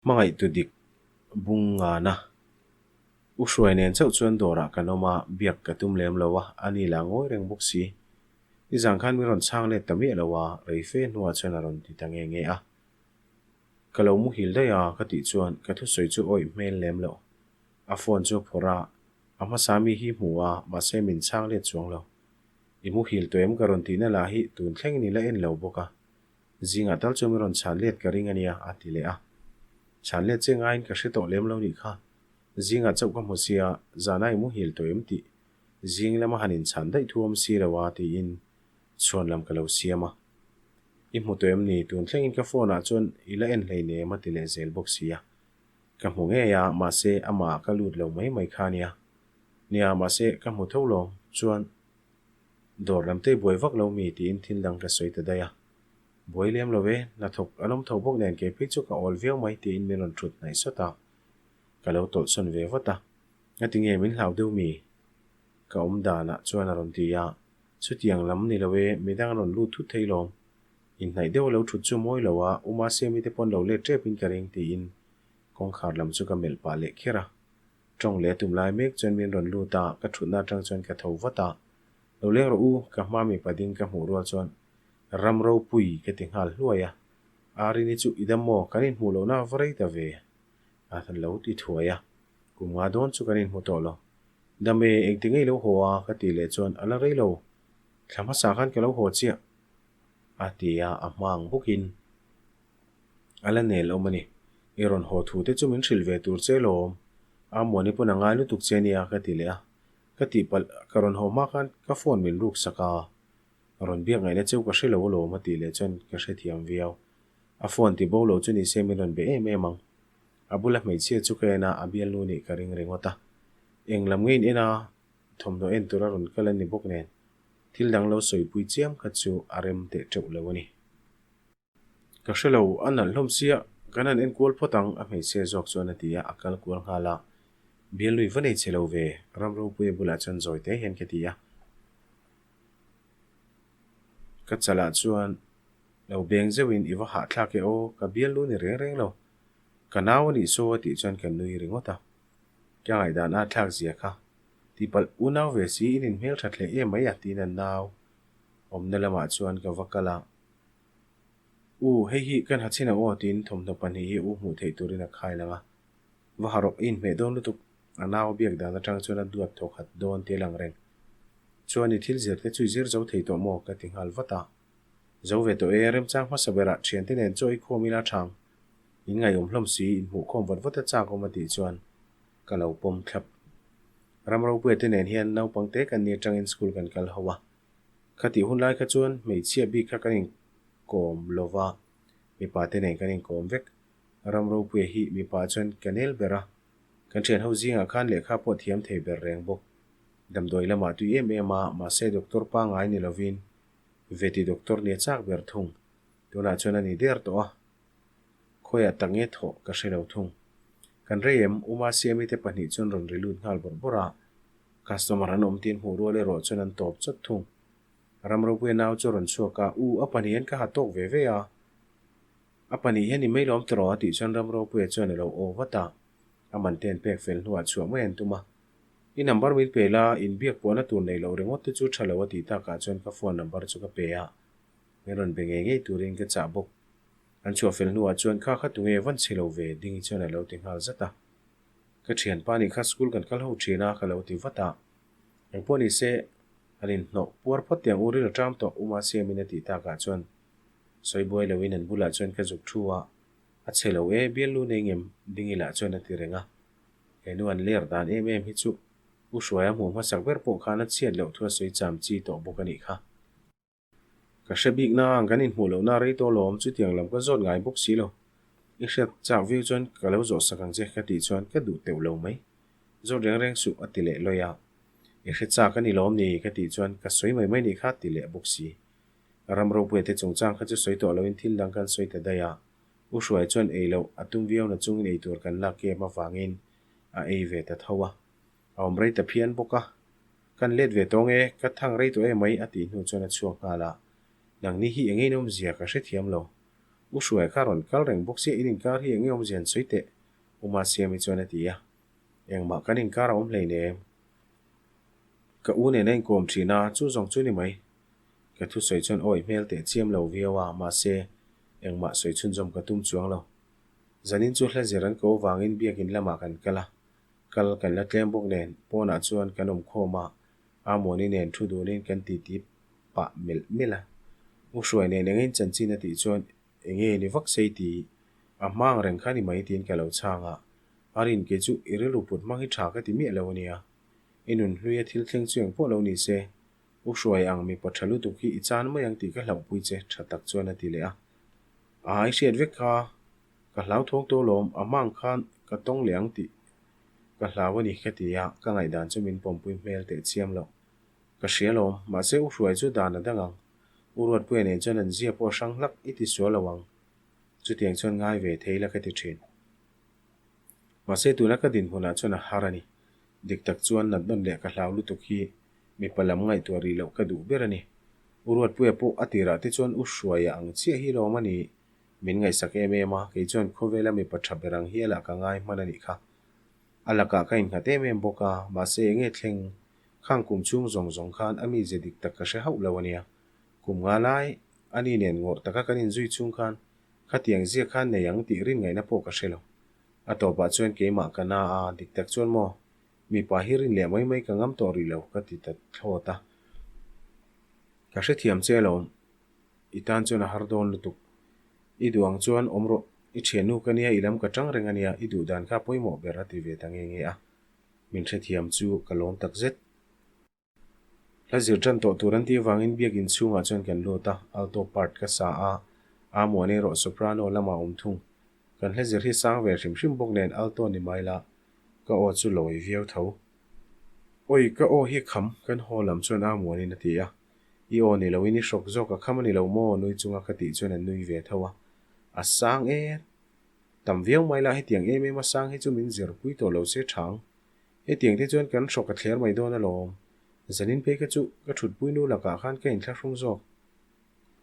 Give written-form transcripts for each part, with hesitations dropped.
Hmangaihtu dik bung ngana. U Hruai nen chauh chuan dawrah kan awm a, biak ka tum lem lo a, a ni lah ngawi reng bawk si. Nizan khan min rawn chhang let ta miah lo a, rei fe hnuah chuan a rawn ti ta nge nge a. Ka lo muhil daih a ka tih chuan ka thusawi chu awih hmel lem loh. A phone chu a phawrh a, a hmasa mi hi hmu a, mahse min chhang let chuang lo. I muhil tawh em ka rawn tihna lah hi tun thlengin i la en lo bawk a. Zingah tal chu min rawn chhan let ka ring a nia, a ti leh a. Chhan let che ngaiin ka hre tawh lem lo nih kha. Zingah chauh ka hmu sia, zana i muhil tawh em tih zing lama han inchhan daih thu awm si lo a tiin chhuan lam ka lo siam a. I hmu tawh em ni? Tun thlengin ka phone ah chuan i la en hlei nem a ti leh zel bawk sia. Ka hmu ngei a, mahse amah ah ka lut lo mai mai kha nia. Nia, mahse ka hmu tho lawm chuan Dawr lam te buai vak lo mi tiin thil dang ka sawi ta daih a. Buai lem lo e, hnathawk an awm tho bawk nen kei phei chu ka awl viau mai tiin min rawn thut hnaih sawt a. Ka lo tawlhsawn ve vat a. Ngati nge min hlau deuh mi? Ka awm danah chuan a rawn ti a. Chutiang lam ni lo e, midang an rawn lut thut thei lawm. Inhnaih deuh a lo thut chu mawi lo a, Uma Siami te pawn lo let tep in ka ring tiin kawngkhar lam chu ka melh pah leh kher a. Tawng leh a tum lai mek chuan min rawn lut a, ka thutna atang chuan ka tho vat a. Lo leng rawh u, ka hma mipa ding ka hmuh rual chuan ram ropui ka ti nghal hluai a. Arini chu i dam maw, kan inhmuh lohna va rei ta ve a lo ti thuai a. Kum nga dawn chu kan inhmu tawh lo. Dam e, engti ngei lo haw a ka tih leh chuan a la rei lo, thla hmasa khan ka lo haw chiah a ti a, a hma ang bawkin. A la nel awm a ni. I rawn haw thu te chu min hrilh ve tur che lawm. A Muani pawn a ngai lutuk che nia ka ti leh a. Ka tihpalh ka rawn haw hma khan ka phone min ruk sak a. Rawn biak ngaihna cheu ka hre lo alawm a tih leh chuan ka hrethiam viau. A phone ti bo lo chu ni se min rawn be em em ang. A bula hmeichhia chu ka en a, a bialnu nih ka ring ringawt a. Eng lam nge in en a, thawmhnaw en tura rawn kal a ni bawk nen thil dang lo sawipui chiam kha chu a rem teh teuh lo a ni. Ka hre lo, a nalh hlawm sia, kan han enkual phawt ang, a hmeichhia zawk chuan a ti a, a kal kual nghal a. Bialnui va nei che lo ve, ram ropuia bulah chuan zawi te hian ka ti a. Ka chalah chuan lo beng zeuhin i va hahthlak e aw, ka bialnu ni reng reng lo. Ka nau a nih saw a tih chuan ka nui ringawt a. Ka ngaihdan a thlak zia kha. Tihpalh unau ve si in inhmelthat hle em mai a tiin a nau awmna lamah chuan ka va kal a. U, hei hi kan ha chin ang aw tiin thawmhnaw pahnih hi u hmuh theih turin a khai lang a. Va ha rawh, i inhmeh dawn lutuk. A nau a biak dan atang chuan a duat thaw khat dawn tih a lang reng. Chuan i thil zir te chu i zir zo thei tawh maw? ka ti nghal vat a. Zo ve tawh e, remchang hmasa berah thiante nen chaw i khawm ila thang. In ngaihawm hlawm si, inhmuh khawm vat vat a chak awm a tih chuan ka lo pawm thlap. Ram ropuia te nen hian naupang te kan ni atangin school kan kal ho a. Khatih hun lai kha chuan hmeichhia bik kha kan inkawm lo va, mipa te nen kan inkawm vek. Ram ropuia hi mipa chuan ka nel ber a, kan thian ho zingah khan lehkha pawh thiam thei ber reng bawk. Damdawi lamah tui em em a, mahse doctor pangngai ni lovin veti doctor nia chak ber thung. Tunah chuan a ni der tawh a, khawiah tak nge thawh ka hre lo thung. Kan rei em, Uma Siami te pahnih chuan rawn ri lut nghal bawrh bawrh a, Customer an awm tin hmuh rual erawh chuan an tawp chawt thung. Ram ropuia nau chu a rawn chhuak a, U, a pahnih hian ka ha tawk ve ve a. A pahnih hian i mai lawm tawh a tih chuan ram ropuia chuan a lo aw vat a. A man te an pek fel hnuah chhuah mai an tum a. I number min pe la, inbiak puahna tur neih loh ringawt te chu tha lo a tih takah chuan ka phone number chu ka pe a. Min rawn be ngei ngei turin ka chah bawk. An chhuah fel hnuah chuan kha kha tunge van chhe lo ve Dingi chuan a lo ti nghal zat a. Ka thianpa nih kha school kan kal ho thin a ka lo ti vat a. Engpawh ni se an inhnawh puar phawt tiang u ril a ṭam tawh Uma Siamin a tih takah chuan sawi buai loin an bulah chuan ka zuk thu a, a chhe lo e bialnu nei ngem Dingi lah chuan a ti reng a. Henu an ler dan em em hi chu U Hruaia hmuh hmasak ber pawh khan a chhiat loh thu a sawi cham chi tawh bawk a nih kha. Ka hre bik na ang kan inhmuh lohna rei tawh lawm chutiang lam ka zawt ngai bawk si lo. I hriat chak viau chuan ka lo zawh sak ang che ka tih chuan ka duh teuh lo mai. Zawt reng reng suh a ti leh lawi a. I hre chak a ni lawm ni ka tih chuan ka sawi mai mai nih kha ti leh bawk si. Ram ropuia te chungchang kha chu sawi tawh loin thil dang kan sawi ta daih a. U Hruai chuan ei loh a tum viau na chungin ei tur kan lak em avangin a ei ve ta tho a. A awm rei ta phian bawk a. Kan let ve tawng e, ka thang rei tawh e mai a tih hnu chuan a chhuak nghal a. Nangni hi eng in awmzia ka hrethiam lo. U Hruaia kha rawn kal reng bawk sia in inkar hi eng nge awmzia an sawi teh? U Masiami chuan a ti a. Engmah kan inkar a awm hleinem. Ka u nen a inkawm thin a, chu zawng chu ni mai. Ka thusawi chuan awi hmel teh chiam lo viau a, mahse, engmah sawi chhunzawm ka tum chuang lo. Zanin chu hla zir an ko vangin biakin lamah kan kal a, kal kan la tlem bawk nen pawnah chuan kan awm khawm a, Amawni nen thu dunin kan titi pah melh melh a. U Hruai nen engin chanchin a tih chuan enge ni vak sei ti a hmang reng kha ni mai tiin ka lo chhang a, a rin kei chu i rilru put hmang hi tha ka ti miah lo a nia. I nun hluia thil thleng chu engpawh lo ni se, U Hruai ang mipa tha lutuk hi i chan mai ang tih ka hlauhpui che tha tak chuan a ti leh a. A i hriat vek kha, ka hlau thawk tawh lawm, a hmang khan ka tawng leh ang tih ka hlau a ni ka ti a, ka ngaihdan chu min pawmpui hmel teh chiam loh. Ka hria lawm, mahse U Hruai chu dan a dang ang. U Ruatpuia nen chuan an zia pawh a hrang hlak i ti sual lo ang. Chutiang chuan ngai ve thei la ka ti thin. Mahse tuna ka dinhmunah chuan a har a ni. Dik tak chuan nat nawn leh ka hlau lutuk hi mipa lam ngaihtuah rih loh ka duh ber a ni. U Ruatpuia pawh a tirah te chuan U Hruaia ang chiah hi lawm a ni. Min ngaihsak em em a, kei chuan khawvela mipa tha ber ang hialah ka ngai hman a nih kha. A lakah ka innghat em em bawk a, mahse enge thleng? Khang kum chhung zawng zawng khan a mize dik tak ka hre hauh lo a nia. Kum nga lai a ni nen ngawrh taka kan inzui chhung khan khatiang zia khan nei ang tih rin ngaihna pawh ka hre lo. A tawpah chuan keimah ka na a, dik tak chuan maw, mipa hi rin leh mai mai ka ngam tawh rih lo ka ti ta thlawt a. Ka hrethiam che alawm, i tan chuan a har dawn lutuk. I duh ang chuan awm rawh, i thiannu ka nia, i lam ka tang reng a nia, i duh dan kha pawimawh ber a ti ve ta nge nge a. Min hrethiam chu ka lawm tak zet. Hla zir tan tawh tur an tih avangin biakin chhungah chuan kan lut a, alto part ka sa a, Amuan erawh soprano lamah a awm thung. Kan hla zir hi sang ve hrim hrim bawk nen alto ni mai la, ka aw chu lawi viau tho. Awi, ka aw hi kham, kan haw lam chuan Amuanin a ti a. I aw ni loin i hrawk zawk a kham a ni lo maw? nui chunga ka tih chuan a nui ve tho a. A sang e, tam viau mai la hetiang em em a sang hi chu min zirpui tawh lo se thang. Hetiang te chuan kan hrawk a thler mai dawn alawm. Zanin phei kha chu ka thutpui nu lakah khan ka inthlahrung zawk.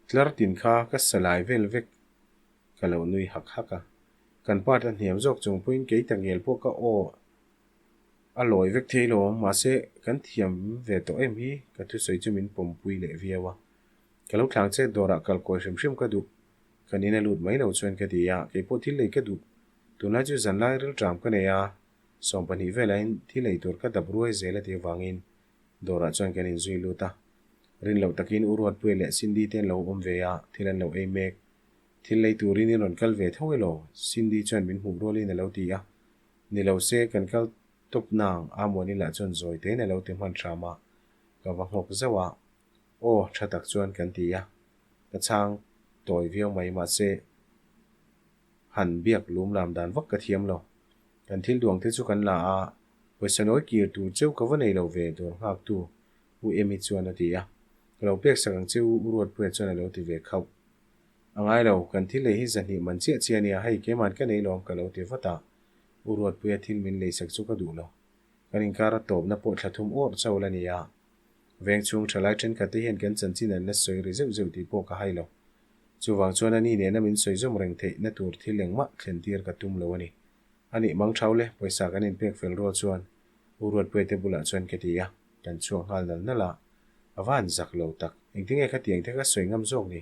Tlar tin kha ka sa lai vel vek ka lo nui hak hak a. Kan part a hniam zawk chung pawhin kei ta ngel pawh ka aw a lawi vek thei lo, mahse kan thiam ve tawh em hi ka thusawi chu min pawmpui leh viau a. Ka lo thlang chet dawrah kal kawi hrim hrim ka duh. Kan in a lut mai lo chuan ka ti a, keipawh thil lei ka duh. Tunlai chu zanlai rilṭam ka nei a. 20 velain thil ei tur ka dap ruai zel a tih avangin dawrah chuan kan inzui lut a. Rin loh takin U Ruatpuia leh Cindy te an lo awm ve a, thil an lo ei mek. Thil lei turin in rawn kal ve tho elaw? Cindy chuan min hmuh rualin a lo ti a. Ni lo se kan kal tawp nang, Amuani lah chuan zawi tein a lo ti hman hram a. Ka va nghawk zauh a. Aw, tha tak chuan kan ti a. Ka chhang tawi viau mai mahse han biak lum lam dan vak ka thiam lo. Kan thil duang te chu kan la a, pawisa nawi kir tur cheu ka va nei lo ve dawr nghak tu U Emy chuan a ti a. Ka lo pek sak ang che u U Ruatpuia chuan a lo ti ve khauh. A ngai lo, kan thil lei hi zahnih man chiah chiah a nia, hei keiman ka nei lawm ka lo ti vat a. U Ruatpuia thil min lei sak chu ka duh lo. Kan inkar a tawpna pawh thla thum awrh chauh la ni a. Veng chhung thalai thenkhat te hian kan chanchin an la sawi ri zeuh zeuh tih pawh ka hai lo. Chuvang chuan a ni nena min sawi zawm reng theihna tur thil engmah thlen tir ka tum lo a ni. A nih mang thau le, pawisa kan inpek fel rual chuan U Ruatpuia te bulah chuan ka ti a, kan chhuak nghal nal nal a. A va han zak lo tak, engtinge khatiang te ka sawi ngam zawk ni?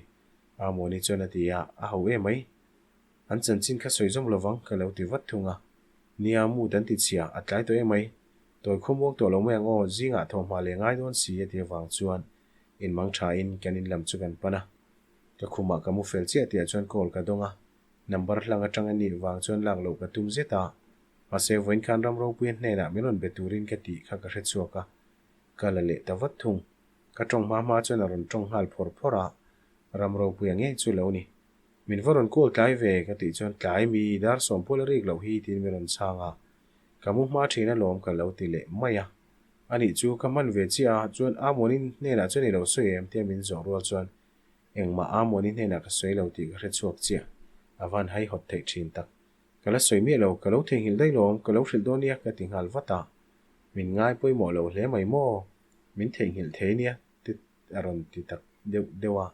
Amawni chuan a ti a, a ho em mai. An chanchin kha sawi zawm lovang ka lo ti vat thung a. Nia, mood an ti chhia, a tlai tawh em mai. Tawi khawmuang tawh lo mai ang aw, zingah thawhhma leh ngai dawn si a ti avang chuan inmang thain kan in lam chu kan pan a. Ka khumah ka mu fel chiah tihah chuan call ka dawng a, number hlang atang a nih vang chuan lak loh ka tum zet a, mahse vawiin khan ram ropuia hnenah min rawn be turin ka tih kha ka hre chhuak a, ka la leh ta vat thung. Ka tawng hma hma chuan a rawn tawng nghal phawr phawr a, ram ropuia ngei chu lo ni. Min va rawn call tlai ve ka tih chuan tlai mi dar sawm pawl a rik loh hi tiin min rawn chhang a, ka mu hma thin alawm ka lo ti leh mai a. Anih chu ka hman ve chiah a, chuan Amuanin hnenah chuan i lo sawi em tia min zawh rual chuan Engmah Amuani hnenah ka sawi lo tih ka hre chhuak chiah. A van haihawt theih thin tak. Ka la sawi miah lo, ka lo theihnghilh daih lawm, ka lo hrilh dawn nia ka ti nghal vat a. Min ngai pawimawh lo hle mai maw? Min theihnghilh thei nia ti a rawn ti tak deuh deuh a.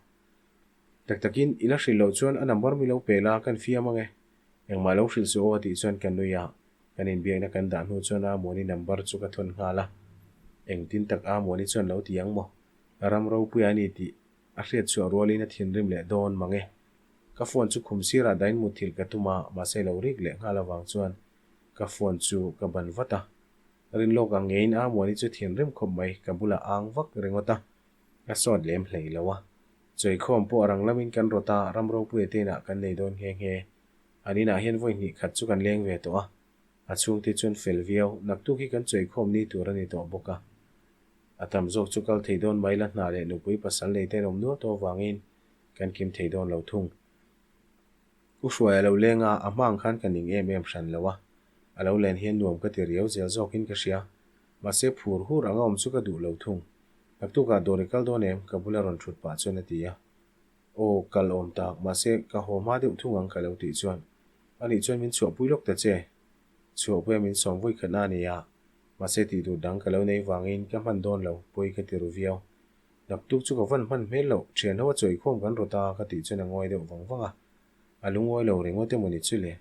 Tak takin i la hrilh loh chuan a number mi lo pe la, kan fiam ang e. Engmah lo hrilh suh aw a tih chuan ka nui a, kan inbiakna kan dah hnu chuan Amuani number chu ka thawn nghal a. Engtin tak Amuani chuan lo ti ang maw? Ram ropuia a ni tih a hriat chhuah rualin a thinrim leh dawn mang e. Ka phone chu khum sirah dahin mutthilh ka tum a, mahse lo rik leh nghal avang chuan ka phone chu ka ban vat a. Rinlawk ang ngeiin Amuani chu thinrim khawp mai, ka bulah ang vak ringawt a, ka sawt lem hlei lo a. Chawikhawm pawh a rang lamin kan rawt a, ram ropuia te inah kan nei dawn nghe nghe. An inah hian vawi hnih khat chu kan leng ve tawh a, a chhungte chuan fel viau, naktuk hi kan chawikhawm ni tur a ni tawh bawk a. A tam zawk chu kal thei dawn mai la hna leh nupui pasal nei te an awm nual tawh avangin kan kim thei dawn lo thung. U Hruai a lo leng a, a hma ang khan ka ning em em hran lo a, a lo len hian nuam ka ti riau zel zawkin ka hria. Mahse phur hur anga awm chu ka duh lo thung. Naktukah dawr i kal dawn em? Ka bula rawn thut pah chuan a ti a. Aw, kal awm tak, mahse ka haw hma deuh thung ang ka lo tih chuan anih chuan min chhuahpui lawk ta che. Chhuahpuia min sawm vawi khatna a ni a, mahse tih tur dang ka lo nei vangin ka hman dawn lo, pawi ka ti ru viau. Naktuk chu ka van hman hmel loh, thian ho a chawikhawm kan rawt a ka tih chuan a ngawi deuh vang vang a, a lungawi lo ringawt emaw ni chu le.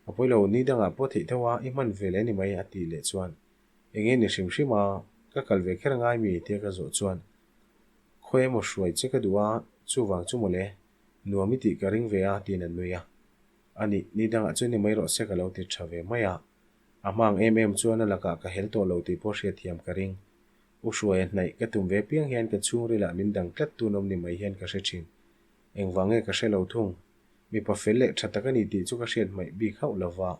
A pawi lo, ni dangah pawh theih tho a, i hman ve leh ni mai a tih leh chuan eng nge ni hrim hrim a, ka kal ve kher ngai mi tia ka zawh chuan khawi emaw hruai che ka duh a, chuvang chu mawle, nuam i tih ka ring ve a tiin a nui a. A nih, ni dangah chuan ni mai rawh se ka lo ti tha ve mai a, a hma ang em em chuan a lakah ka hel tawh lo tih pawh hriatthiam ka ring. U Hruaia hnaih ka tum ve piang hian ka chhungrilah min dang tlat tun awm ni mai hian ka hre thin. Engvang nge ka hre lo thung? Mipa fel leh tha tak a ni tih chu ka hriat hmaih bik hauh lo va,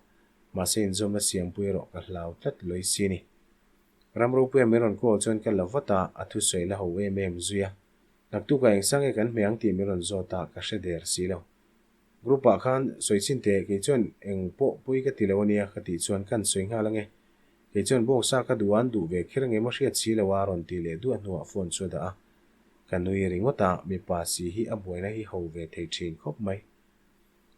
mahse inzawmna siampui erawh ka hlau tlat lawih si ni. Ram ropuia min rawn call chuan ka la vat a, a thusawi la ho em em zui a. Naktukah engsa nge kan hmeh ang tih min rawn zawt a, ka hre der si lo. Group ah khan sawi chin teh, kei chuan eng pawh pawi ka ti lo a nia ka tih chuan kan sawi nghal ange. Kei chuan bawngsa ka duh a an duh ve kher nge maw hriat si lo a rawn ti leh duah hnuah phone chu a dah a. Ka nui ringawt a, mipa si hi a buaina hi ho ve thei thin khawp mai.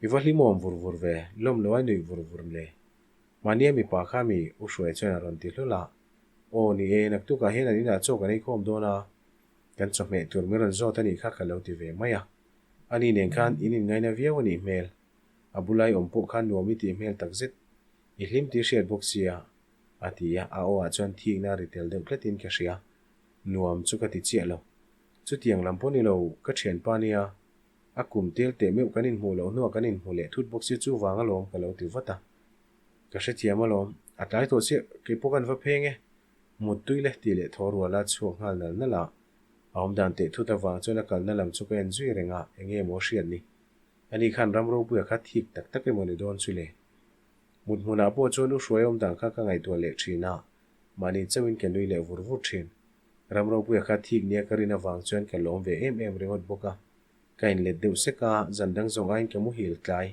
I va hlimawm vur vur ve, lawm lo ai nuih vur vur le. Mahnia mipa kha mi u Hruai chuan a rawn ti hlawl a. Aw ni e, naktukah hian an inah chaw kan eikhawm dawn a, kan chawhmeh tur min rawn zawt a nih kha ka lo ti ve mai a. Ani nen khan in inngaina viau a nih hmel. A bulai awm pawh khan nuam i tih hmel takzet. I hlim tih hriat bawk sia, a ti a, a aw ah chuan thikna ri tel deuh tlatin ka hria. Nuam chu ka ti chiah lo. Chutiang lam pawh ni lo, ka thianpa nia, a kum tel teh meuh kan inhmuh loh hnuah kan inhmu leh thut bawk sia chuvang alawm ka lo ti vat a. Ka hrethiam alawm, a tlai tawh chiah, kei pawh kan va pheng e. Mut tui le tih leh thaw rual a chhuak nghal nal nal a. A awmdan teh thut avang chuan a kalna lam chu ka en zui reng a, eng nge maw hriat ni? Ani khan ram ropuia kha thik tak tak emaw ni dawn chu le? Mut hmunah pawh chuan u Hruai awmdan kha ka ngaihtuah leh thin a, mahni chauhin ka nui leh vur vur thin. Ram ropuia kha thik nia ka rin avang chuan ka lawm ve em em ringawt bawk a. Ka inlet deuh sek a, zan dang zawng aiin ka muhil tlai.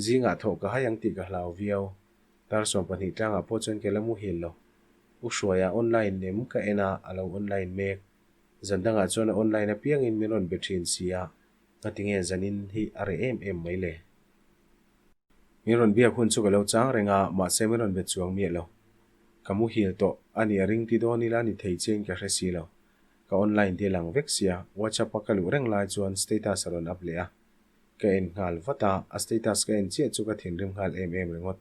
Zingah thawh ka hai ang tih ka hlau viau. Dar 12 tlangah pawh chuan ka la muhil lo. U Hruaia online em ka en a, a lo online mek. Zan dangah chuan a online apiangin min rawn be thin si a, ngatinge zanin hi a reh em em mai le? Min rawn biak hun chu ka lo chang reng a, mahse min rawn be chuang miah lo. Ka muhil tawh a nih a ring ti dawn ila ni thei chiain ka hre si lo. Ka online te lang vek sia, WhatsApp a ka luh reng lai chuan status a rawn up leh a. Ka en nghal vat a, a status ka en chiah chu ka thinrim nghal em em ringawt.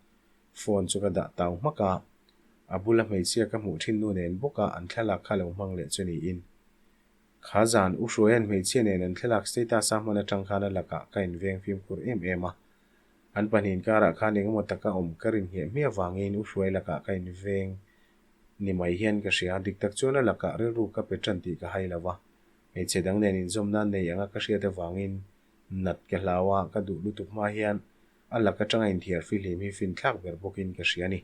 Phone chu ka dah tau hmak a, a bula hmeichhia ka hmuh thin nu nen bawka an thlalak kha lo hmang leh chu niin. Kha zan U Hruaia'n hmeichhia nen an thlalak status a hman atang khan a lakah ka inveng fimkhur em em a. An pahnih inkarah khan engemaw taka awm ka rin ngheh hmiah vangin U Hruai lakah ka inveng ni mai hian ka hria. Dik tak chuan a lakah rilru ka pe tan tih ka hai lo va. Hmeichhe dang nen inzawmna nei anga ka hriat avangin nat ka hlau a, ka duh lutuk hma hian a lak atanga inthiar fihlim hi finthlak ber bawkin ka hria a ni.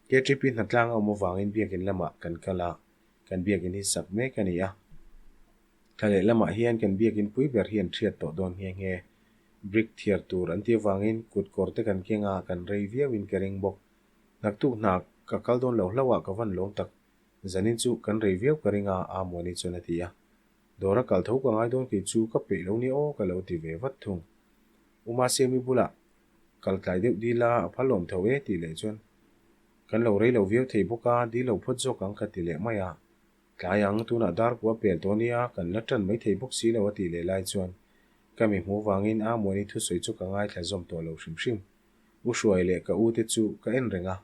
KTP hnatlang a awm avangin biakin lamah kan kal a, kan biakin hi sak mek a ni a. Thla leh lamah hian kan biakin pui ber hi an thiat tawh dawn nghe nghe. Brick thiar tur an tih avangin kut kawr te kan keng a, kan rei viauin ka ring bawk. Naktuk hna ka kal dawn lo hlauh a ka van lawm tak. Zanin chu kan rei viau ka ring a, Amuani chuan a ti a. Dawr a kal tho ka ngai dawn kei chu ka peih lo nia aw ka lo ti ve vat thung. U Masiami bulah kal tlai deuh dil a, a phal lawm tho e tih leh chuan kan lo rei lo viau thei bawk a, dil lo phawt zawk ang ka ti leh mai a. Tlai ang, tunah dar kua pel tawh nia, kan la tan mai thei bawk si lo a tih leh lai chuan. Ka mi hmuh vangin Amuani thusawi chu ka ngaithla zawm tawh lo hrim hrim. U Hruai leh ka u te chu ka en reng a.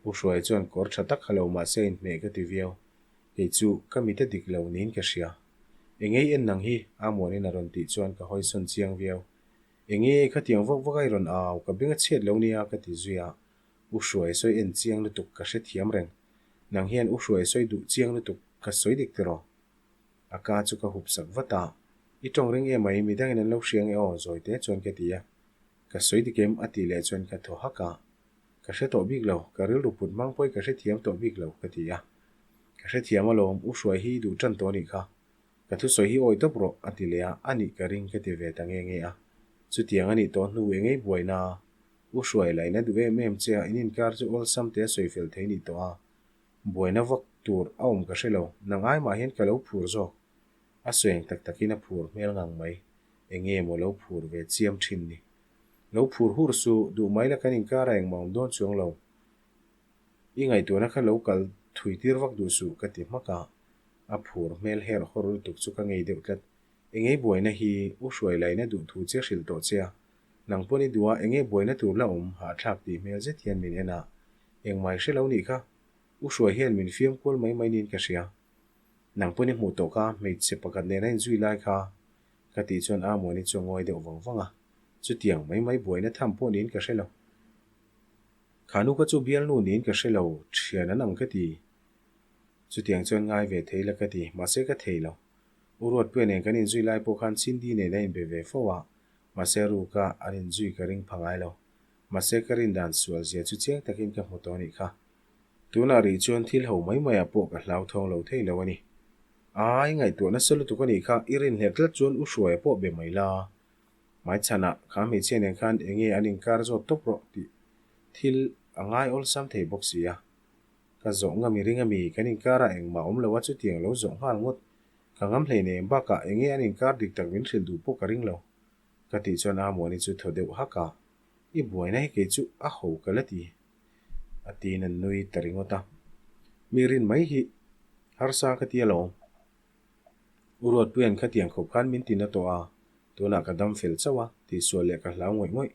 U Hruai chuan kawr tha tak ha lo mahse inhmeh ka ti viau. Kei chu ka mit a dik lo niin ka hria. Engei en nang hi? Amuanin a rawn tih chuan ka hawisawn chiang viau. Enge khatiang vak vak a i rawn au, ka beng a chhiat lo nia ka ti zui a. U Hruai sawi en chiang lutuk ka hrethiam reng. Nang hian U Hruai sawi duh chiang lutuk ka sawi dik tiraw? A ka chu ka hup sak vat a, I tawng ring em mai, midangin an lo hria nge aw, zawi te chuan ka ti a. Ka sawi dik em? a tih leh chuan ka thaw hak a. Ka hre tawh bik lo, ka rilru put hmang pawhin ka hrethiam tawh bik lo, ka ti a. Ka hrethiam alawm, U Hruai hi duh tan tawh a nih kha. Ka thusawi hi awi tawp rawh, a ti leh a, a nih ka ring ka ti ve ta nge nge a. Chutiang a nih tawh hnu engei buaina U Hruai laina duh em em che a, in inkar chu awlsam te a sawi fel thei nih tawh a. Buaina vak tur a awm ka hre lo, nang ai mah hian ka lo phur zawk. A sawi tak takin a phur hmel ngang mai. Enge maw lo phur ve chiam thin ni. Lo phur hur suh, duh mai la kan inkar a engmah awm dawn chuang lo. I ngaihtuahna kha lo kal thui tir vak duh suh ka ti hmak a. A phur hmel herh hawr lutuk chu ka ngei deuh tlat. Engei buaina hi u hruai laina duh thu che hrilh tawh che a. Nang pawn i duh a, enge buaina tur la awm hahthlak tih hmel zet hian min en a. Engmah i hre lo nih kha. U hruai hian min fiam kual mai mai niin ka hria. Nang pawn i hmuh tawh kha, hmeichhe pakhat nena inzui lai kha. Ka tih chuan Amuani chu a ngawi deuh vang vang a. Chutiang mai mai buaina tham pawh niin ka hre lo. Kha nu kha chu bialnu niin ka hre lo, thian an ang ka ti. Chutiang chuan ngai ve thei la ka ti, mahse ka thei lo. U Ruatpuia nen kan inzui lai pawh khan Cindy nen a inbe ve fo a, mahse ruka an inzui ka ring pha ngai lo. Mahse ka rin dan sual zia chu chiang takin ka hmu tawh a nih kha. Tunah rih chuan thil ho mai maiah pawh ka hlauthawng lo thei lo a ni. Ai, ngaihtuah nasa lutuk a nih kha, i rinhlelh tlat chuan u Hruaia pawh be mai la. Hmaichhanah, kha hmeichhia nen khan enge an inkar zawt tawp rawh tih thil a ngai awlsam thei bawk si a. Ka zawh ngam i ring a mi, kan inkarah engmah awm lo a chutiang lo zawh nghal ngawt. Ka ngam hleinem bakah enge an inkar dik tak min hrilh duh pawh ka ring lo. Ka tih chuan Amuani chu thaw deuh hak a, I buaina hi kei chu a ho ka la ti. A tiin an nui ta ringawt a. Mi rin mai hi harsa ka ti alawm. U Ruatpuia'n khatiang khawp khan min ti na tawh a, tunah ka dam fel chauh a, tihsual leh ka hlau ngawih ngawih.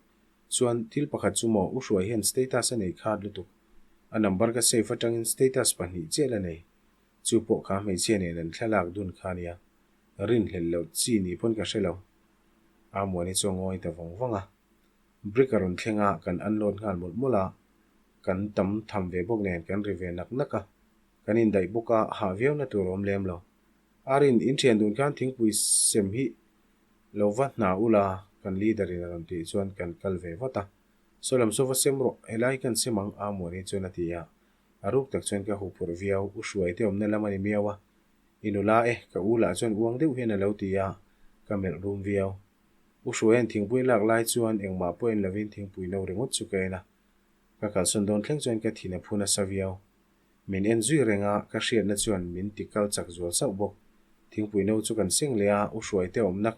Chuan thil pakhat chu maw U Hruai hian status a nei khat lutuk. A number ka save atangin status pahnih chiah la nei. Chu pawh kha hmeichhia nen an thlalak dun kha nia. Rinhlelh loh chi ni pawn ka hre lo. Amuani chu a ngawi ta vawng vawng a. Brick a rawn thleng a, kan unload nghal mawlh mawlh a. Kan tam tham ve bawk nen kan ri ve nak nak a. Kan indaih bawk a, hah viau na tur a awm lem lo. Arin, in thian dun khan thingpui sem hi lo va hna ula, kan leader in a rawn tih chuan kan kal ve vat a. Saw lam saw va sem rawh, helai kan sem ang, Amuani chuan a ti a. A ruk tak chuan ka huphurh viau, u Hruaite awmna lam a ni miau a. I nula e, ka u lah chuan uang deuh hian a lo ti a, ka melh rum viau. U Hruaia'n thingpui a lak lai chuan engmah pawh en lovin thingpui no ringawt chu ka en a. Ka kalsawn dawn thleng chuan ka thin a phu nasa viau. Min en zui reng a, ka hriatna chuan min ti kal chak zual sauh bawk. Thingpui no chu kan seng leh a, U Hruaite awmna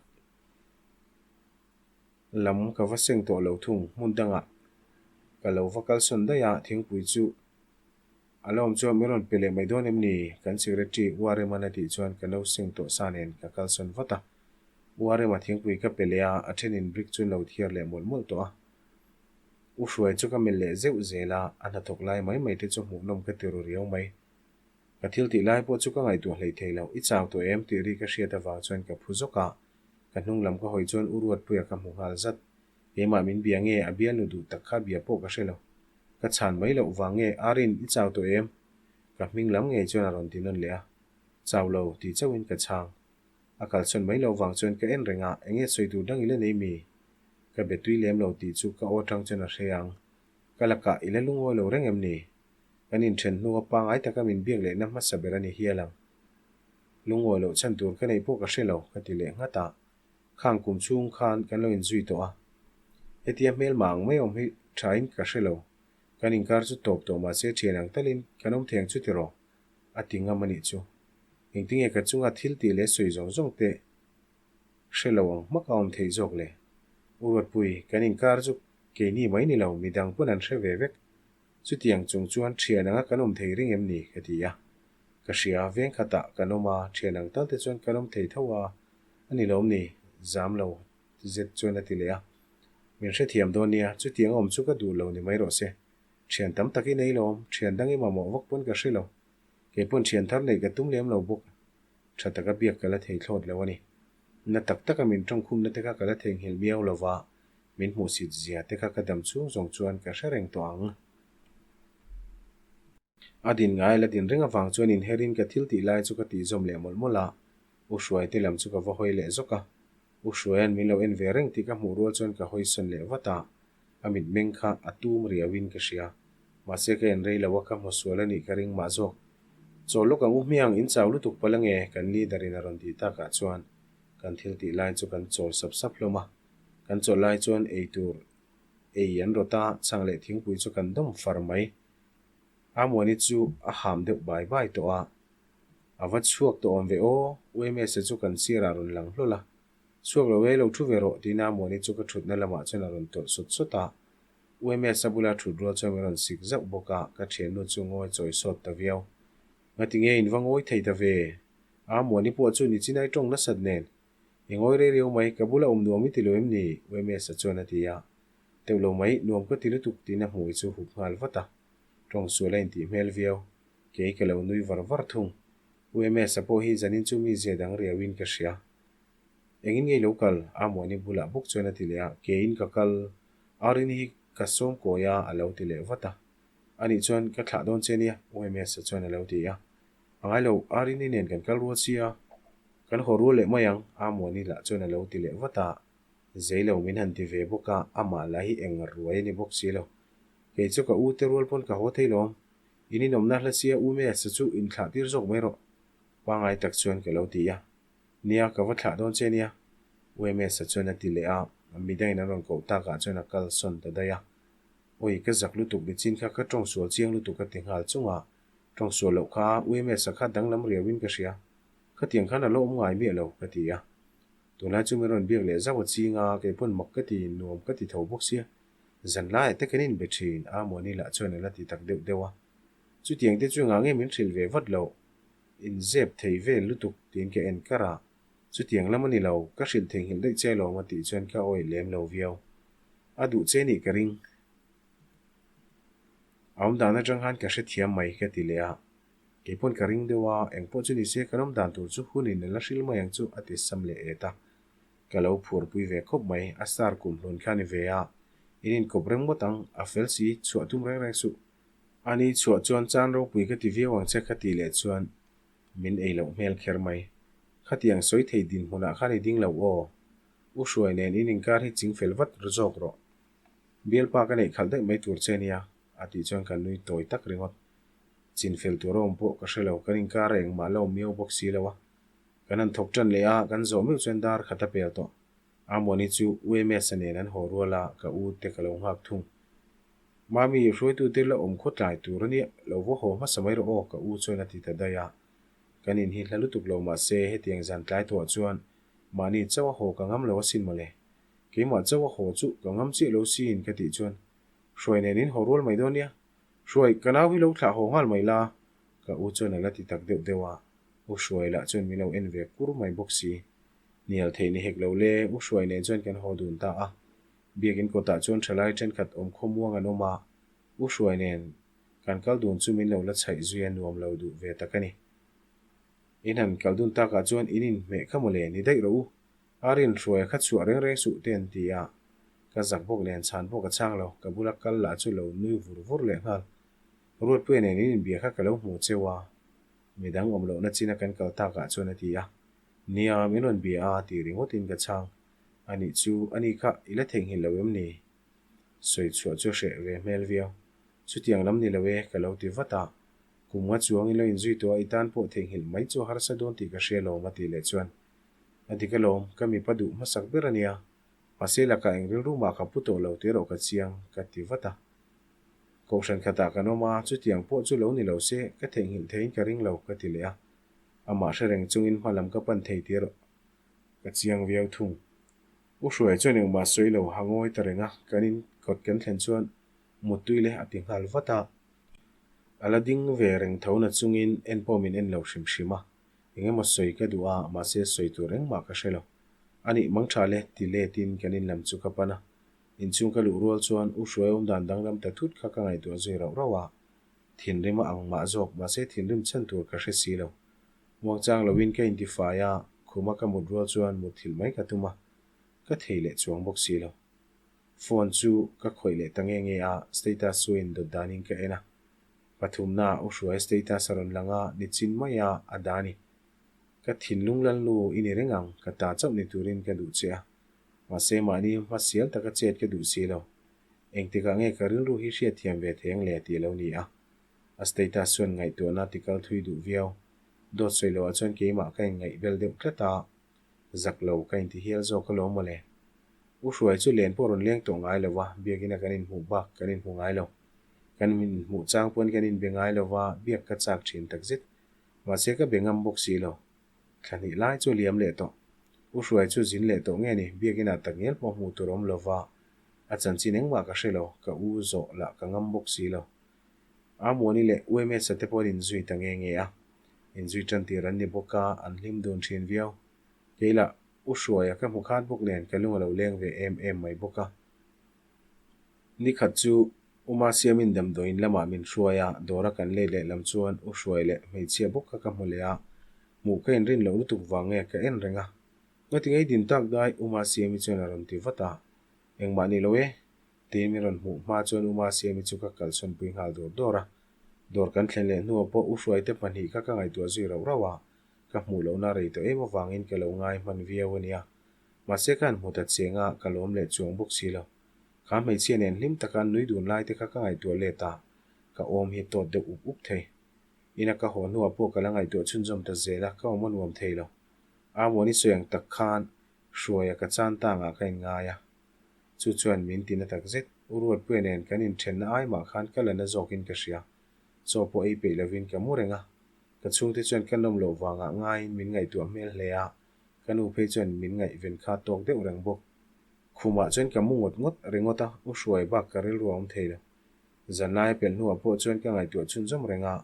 lam ka va seng tawh lo thung. Hmun dangah ka lo va kalsawn daih a, thingpui chu A la awm chuan min rawn pe leh mai dawn em ni? Kan secretary Uarema'n a tih chuan ka no seng tawh sa nen ka kalsawn vat a. Uarema thingpui ka pe leh a, a thenin brick chu lo thiar leh mawlh mawlh tawh a. U Hruai chu ka melh leh zeuh zel a, a hnathawk lai mai mai te chu hmuhnawm ka ti ru riau mai. Ka thil tih lai pawh chu ka ngaihtuah hlei thei lo, i chau tawh em tih ri ka hriat avang chuan ka phu zawk a, ka hnung lam ka hawi chuan U Ruatpuia ka hmu nghal zat. Keimah min bia nge a bialnu duh tak kha bia pawh ka hre lo. Ka chhan mai loh vang nge Arin i chau tawh em? Ka hming lam ngei chuan a rawn ti nawn leh a. Chau lo tih chauhin ka chhang. A kalsawn mai loh vang chuan ka en reng a, enge sawi tur dang i la nei mi? Ka be tui lem lo tih chu ka aw atang chuan a hre ang. Ka lakah i la lungawi lo reng em ni? Kan inthen hnu a pangai taka min biak lehna hmasa ber a ni hial ang. Lungawi loh chhan tur ka neih pawh ka hre lo, ka ti leh nghat a. Khang kum chhung khan kan lo inzui tawh a, hetia hmelma ang mai awm hi thain ka hre lo. Kan inkar chu tawp tawh mahse thian ang talin kan awm thei ang chu tiraw? A ti ngam a nih chu. Engtinge ka chunga thil tih leh sawi zawng zawng te hre lo ang hmak a awm theih zawk le? U Ruatpui, kan inkar chu keini mai ni lo, midang pawn an hre ve vek. Chutiang chung chuan thian anga kan awm thei ring em ni? Ka ti a. Ka hria, veng khatah kan awm a, thian ang tal te chuan kan awm thei tho a, A ni lawm ni, zam lo zet chuan a ti leh a. Min hrethiam dawn nia, chutiang awm chu ka duh lo ni mai rawh se. Thian tam tak i nei lawm, thian dang i mamawh vak pawn ka hre lo. Kei pawn thian thar neih ka tum lem lo bawk. Tha taka biak ka la thei thlawt lo a ni. Na tak taka min tawngkhumna te kha ka la theihnghilh miau lo va, min hmuhsit zia te kha ka dam chhung zawng chuan ka hre reng tawh ang. A din ngai la din reng avang chuan inherin ka thil tih lai chu ka tih zawm leh mawlh mawlh a, U Hruaite lam chu ka va hawi leh zawk a. U Hruaia'n min lo en ve reng tih ka hmuh rual chuan ka hawi sawn leh vat a, a mitmeng kha a tum riauin ka hria. Mahse ka en rei lo a, ka hmu sual a nih ka ring mah zawk. Chawl lawk ang u hmiang, in chau lutuk palh ange, kan leader in a rawn tih takah chuan kan thil tih lai chu kan chawl sap sap hlawm a. Kan chawlh lai chuan ei tur ei an rawt a, chhang leh thingpui chu kan dawm far mai. Amuani chu a ham deuh bai bai tawh a, A va chhuak tawh awm ve aw, UMS-a chu kan sirah a rawn lang hlawl a. Chhuak lo e, lo thu ve rawh, tiin Amuani chu ka thutna lamah chuan a rawn tawlh sawt sawt a. UMS-a bula thut rual chuan min rawn sik zauh bawk a, ka thiannu chu ngawi chawi sawt ta viau. Ngati nge in va ngawi thei ta ve? Amuani pawh chu ni chinai tawng nasat nen. I ngawi rei riau mai, ka bula awm nuam i ti lo em ni? UMS-a chuan a ti a. Teuh lo mai, nuam ka ti lutuk, tiin a hmui chu hup nghal vat a. Tawng sual a intih hmel viau. Kei ka lo nui var var thung. U MS-a pawh hi zanin chu mi zia dang riauin ka hria. Engin ngei lo kal? Amuani bulah bawk chuan a ti leh a, Keiin ka kal. Arini hi ka sawm kawi a, a lo ti leh vat a. Anih chuan ka thlah dawn che nia, U MS-a chuan a lo ti a. A ngai lo, Arini nen kan kal rual sia. Kan haw rual leh mai ang, Amuani lah chuan a lo ti leh vat a. Zei lo min han ti ve bawk a, amah lah hi eng ruai a ni bawk si lo. Kei chu ka u te rual pawn ka haw thei lawm. In inawmna hla sia u Mesa chu inthlah tir zawk mai rawh. Pangai tak chuan ka lo ti a. Nia, ka va thlah dawn che nia. U Mesa chuan a ti leh a, midangin an rawn koh takah chuan a kal sawn ta daih a. Awi, ka zak lutuk nichin kha ka tawng sual chiang lutuk a ti nghal chung a. Tawng sual loh kha U Mesa kha danglam riauin ka hria. Khatiang khan a lo awm ngai miah lo, ka ti a. Tunlai chu min rawn biak leh zauh a ching a, kei pawn mak ka ti, nuam ka ti tho bawk sia. Zan laiah te kan inbe thin, Amuani lah chuan a la ti tak deuh deuh a. Chutiang te chu engah nge min hrilh ve vat loh? Inzep thei vel lutuk tiin ka en kar a. Chutiang lam a ni lo, ka hrilh theihnghilh daih che alawm a tih chuan ka awih lem lo viau. A duh che nih ka ring. A awmdan atang khan ka hrethiam mai ka ti leh a. Kei pawn ka ring deuh a, engpawh chu ni se kan awmdan tur chu hunin a la hrilh mai ang chu a ti sam leh et a. Ka lo phurpui ve khawp mai, a star kum hlun kha ni ve a, in inkawp reng ngawt ang, a fel si, chhuah tum reng reng suh. Ani chhuah chuan chan ropui ka ti viau ang che ka tih leh chuan min ei loh hmel kher mai. Khatiang sawi thei dinhmunah khan i ding lo aw. U Hruai nen in inkar hi ching fel vat zawk rawh. Bialpa ka neih khalh daih mai tur che nia, a tih chuan ka nui tawi tak ringawt. Chin fel tur a awm pawh ka hre lo, kan inkar a engmah la awm miau bawk si lo a. Kan han thawk tan leh a, kan zawh meuh chuan dar khat a pel tawh. Amuani chu UMS-a nen an haw rual a, ka u te ka lo nghak thung. Mami, hruaitute la awm khaw tlai tur a nia, lo va haw hmasa mai rawh aw, ka u chuan a ti ta daih a. Kan in hi hla lutuk lo mah se, hetiang zan tlai tawhah chuan mahni chauh a haw ka ngam lo asin mawle. Keimah chauh a haw chu ka ngam chiah lo siin ka tih chuan Hruai nen in haw rual mai dawn nia. Hruai, ka nau hi lo thlah haw nghal mai la, ka u chuan a la ti tak deuh deuh a. U Hruai lah chuan min lo en ve kur mai bawk si. Hnial theih ni hek lo le, U Hruai nen chuan kan haw dun ta a. Biakin kawtah chuan thalai thenkhat awm khawmuang an awm a, U Hruai nen kan kal dun chu min lo la chhaih zui a nuam lo duh ve tak a ni. In han kal dun takah chuan in inhmeh kha mawle ni daih rawh u, a rin Hruaia kha chhuah reng reng suh te an ti a. Ka zak bawk nen chhan pawh ka chhang lo, ka bula kal lah chu lo nui vur vur lehnghal. Ruatpuia nen in inbia kha ka lo hmu cheu a. Midang awm lohna china kan kal takah chuan a ti a, Nia, min rawn bia a tih ringawtin ka chhang. Anih chu, ani kha i la theihnghilh lo em ni? Sawi chhuah chu hreh ve hmel viau. Chutiang lam ni lo e, ka lo ti vat a. Kum nga chuangin lo inzui tawh a, i tan pawh theihnghilh mai chu a harsa dawn tih ka hria lawm a tih leh chuan, A dik alawm, ka mipa duh hmasak ber a nia. Mahse lakah eng rilru mah ka pu tawh lo tih erawh ka chiang, ka ti vat a. Kohhran khatah kan awm a, chutiang pawh chu lo ni lo se, ka theihnghilh theiin ka ring lo, ka ti leh a. Amah hre reng chungin hma lam ka pan thei tih erawh ka chiang viau thung. U Hruai chuan engmah sawi lo ha ngawi ta reng a, kan in kawt kan thlen chuan muttui leh a ti nghal vat a. A la ding ve reng tho na chungin en pawh min en lo hrim hrim a, eng emaw sawi ka duh a, mahse sawi tur engmah ka hre lo. A nih mangtha le ti letin kan in lam chu ka pan a. Inchhung ka luh rual chuan U Hruai awmdan danglam ta thut kha ka ngaihtuah zui rauh rauh a. Thinrim a ang mah zawk mahse thinrim chhan tur ka hre si lo. Muangchang loin ka intifai a, khuma ka mut rual chuan mutthilh mai ka tum a, ka thei leh chuang bawk si lo. Phone chu ka khawih leh ta nge nge a, status chu indawt danin ka en a. Pathumna U Hruai status a rawn lang a, nichin mai a a dah a ni. Ka thinlung lalnu i ni reng ang, ka ta chauh ni turin ka duh che a. Mahse mahni hmasial taka chet ka duh si lo. Engtikah nge ka rilru hi hriatthiam ve thei ang le tih a lo ni a. A status chuan ngaihtuahna tikal thui duh viau. Dawt sawi loah chuan keimah ka inngaihbel deuh tlat a, zak lo ka inti hial zawk alawm mawle. U Hruai chu len pawh rawn leng tawh ngai lo va, biakina kan inhmuh bak kan inhmu ngai lo. Kan inhmuh chang pawn kan inbe ngai lo va, biak ka chak thin takzet. Mahse ka be ngam bawk si lo. Thla hnih lai chu liam leh tawh. U Hruai chu zin leh tawh nge ni, biakinah takngial pawh hmuh tur awm lo va, a chanchin engmah ka hre lo, ka u zawh lah ka ngam bawk si lo. Amuani leh UMS-a te pawh an inzui ta nge nge a, inzui tan tir an ni bawk a, an hlim dun thin viau. Kei lah U Hruaia ka hmu khat bawk nen ka lung a lo leng ve em em mai bawk a. Ni khat chu Uma Siamin damdawiin lamah min hruai a, dawra kan let leh lam chuan U Hruai leh hmeichhia bawk kha ka hmu leh a, hmuh ka inrin loh lutuk vang nge ka en reng a. Ngati ngei din tak dai Uma Siami chuan a rawn ti vat a, Engmah ni lo e, Tiin min rawn hmuh hma chuan U Masiami chu ka kalsawnpui nghal dawr dawr a. Dawr kan thlen leh hnuah pawh U Hruaite pahnih kha ka ngaihtuah zui rauh rauh a, ka hmuh lohna rei tawh em avangin ka lo ngai hman viau a nia. Mahse ka han hmu ta cheng a, ka lawm leh chuang bawk si lo. Kha hmeichhia nen hlim taka an nui dun lai te kha ka ngaihtuah let a, ka awm hi tawt deuh up up thei. Ina ka haw hnuah pawh ka la ngaihtuah chhunzawm ta zel a, ka awm a nuam thei lo. Amuani sawi ang tak khan Hruaia ka chan tangah ka inngai a. Chu chuan min ti na tak zet. U Ruatpuia nen kan inthenna ai mah khan ka la na zawkin ka hria. Chaw pawh ei peih lovin ka mu reng a. Ka chhungte chuan ka nawm loh vangah ngaiin min ngaihtuah hmel hle a, ka nu phei chuan min ngaihven kha tawk deuh reng bawk. Khumah chuan ka mu ngawt ngawt ringawt a, U Hruai bak ka rilru a awm thei lo. Zanlai a pelh hnuah pawh chuan ka ngaihtuah chhunzawm reng a,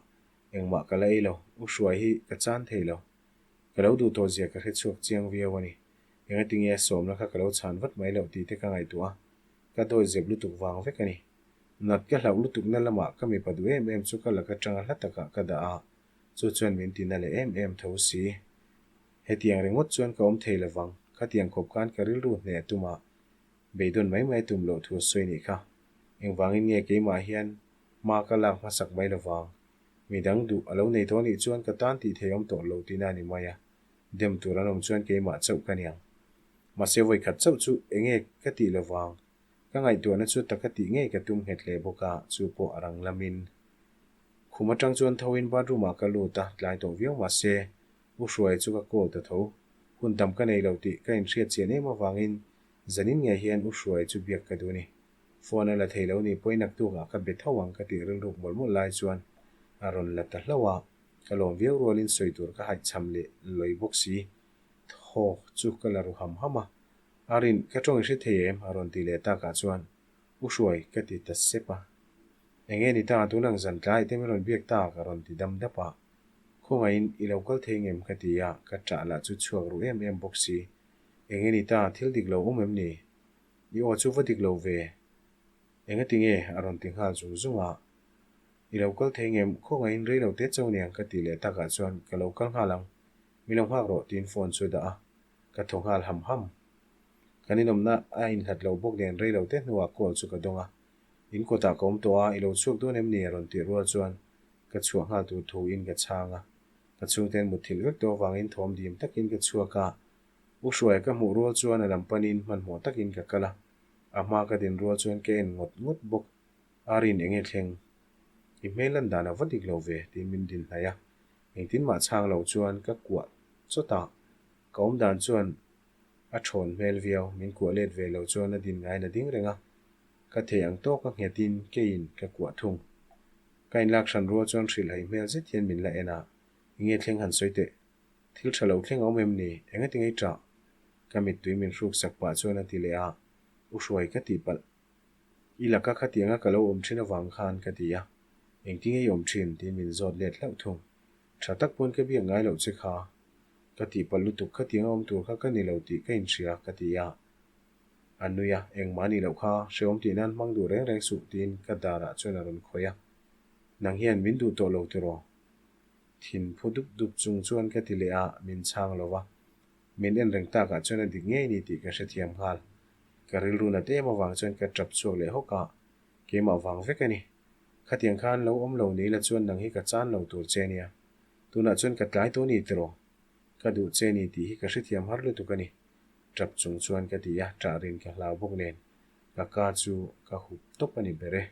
engmah ka la ei lo. U Hruai hi ka chan thei lo. Ka lo duh tawh zia ka hrechhuak chiang viau a ni. Engatinge a sawmna kha ka lo chhan vat mai loh tih te ka ngaihtuah a, ka dawi zep lutuk vang vek a ni. Nat ka hlauh lutukna lamah ka mipa duh em em chu ka lak atanga hla takah ka dah a, chu chuan min tina leh em em tho si. Hetiang ringawt chuan ka awm thei lovang, khatiang khawp khan ka rilru hneh a tum a, beidawn mai mai tum loh thu a sawi nih kha. Engvangin nge keimah hian hma ka lak hmasak mai lovang? Midang duh a lo nei tawh nih chuan ka tan tih thei awm tawh lo tihna a ni mai a. Dem tur an awm chuan keimah chauh ka niang. Mahse vawikhat chauh chu enge ka tih lovang. Ka ngaihtuahna chu taka tih ngei ka tum nghet hle bawk a, chu pawh a rang lamin. Khum atang chuan thoin bathroom ah ka lut a, tlai tawh viau mahse U Hruaia chu ka call ta tho. Hun tam ka nei lo tih ka inhriat chian em avangin zanin ngei hian U Hruaia chu biak ka duh a ni. Phone a la thei lo ni pawhin naktuk ah ka be tho ang ka tih rilruk mawlh mawlh lai chuan a rawn la ta hlauh a. Ka lawm viau rualin sawi tur ka haihchham leh lawi bawk si. Thaw chu ka la ru ham ham a. A rin, ka tawng i hre thei em? a rawn ti leh takah chuan U Hruai ka ti ta sep a. Enge ni ta, tun ang zan tlai te min rawn biak tak a rawn ti dam dap a. Khawngaihin i lo kal thei ngem ka ti a, ka ṭah lah chu chhuak ru em em bawk si. Enge ni ta, thil dik lo awm em ni? I aw chu va dik lo ve. Engati nge? a rawn ti nghal zung zung a. I lo kal thei ngem, khawngaihin rei lo te cho niang ka tih leh takah chuan ka lo kal nghal ang, mi lo nghak rawh tiin phone chu a dah a, ka thaw nghal ham ham. Kan inawmna a inhlat lo bawk nen rei lo te hnuah call chu ka dawng a, in kawtah ka awm tawh a, i lo chhuak dawn em ni a rawn tih rual chuan ka chhuah nghal tur thu in ka chhang a, ka chhungten mutthilh vek tawh avangin thawm dim takin ka chhuak a, U Hruaia ka hmuh rual chuan a lam panin hmanhmawh takin ka kal a, a hma ka din rual chuan ka en ngawt ngawt bawk. A rin enge thleng? I hmel lan dan a va dik lo ve tiin min din hnaih a, engtin mah chhang lo chuan ka kuah chawt a, ka awm dan chuan a thawn hmel viau, min kuah let ve lo chuan a din ngaiin a ding reng a, ka thei ang tawk a nghetin keiin ka kuah thung. Ka inlak hran rual chuan hrilhhaih hmel zet hian min la en a, enge thleng han sawi teh? Thil tha lo thleng a awm em ni? Enge tingei ṭah? Ka mittui min hruk sak pah chuan a ti leh a, U Hruai ka tihpalh. I laka khatianga ka lo awm thin avang khan ka ti a, engtin nge i awm thin? tiin min zawt let hlauh thung. Tha tak pawn ka biak ngai loh che kha. Ka tihpalh lutuk khatiang a awm tur kha ka ni lo tih ka inhria, ka ti a. A nui a, engmah a nih loh kha, hrehawm tih nan hmang duh reng reng suh, tiin ka darah chuan a rawn khawih a. Nang hian min duh tawh lo tiraw? Thin phu dup dup chung chuan ka ti leh a, min chhang lo va. Min en reng takah chuan a dik ngei ni tih ka hrethiam nghal. Ka rilru nat em avang chuan ka tap chhuak leh hawk a, keimah vang vek a ni. Khatiang khan lo awm lo ni la chuan nang hi ka chan lo tur che nia. Tunah chuan ka tlai tawh ni tiraw? Ka duh che ni tih hi ka hrethiam har lutuk a ni. Tap chung chuan ka ti a, ṭah rin ka hlau bawk nen ka ka chu ka hup tawp a ni ber e.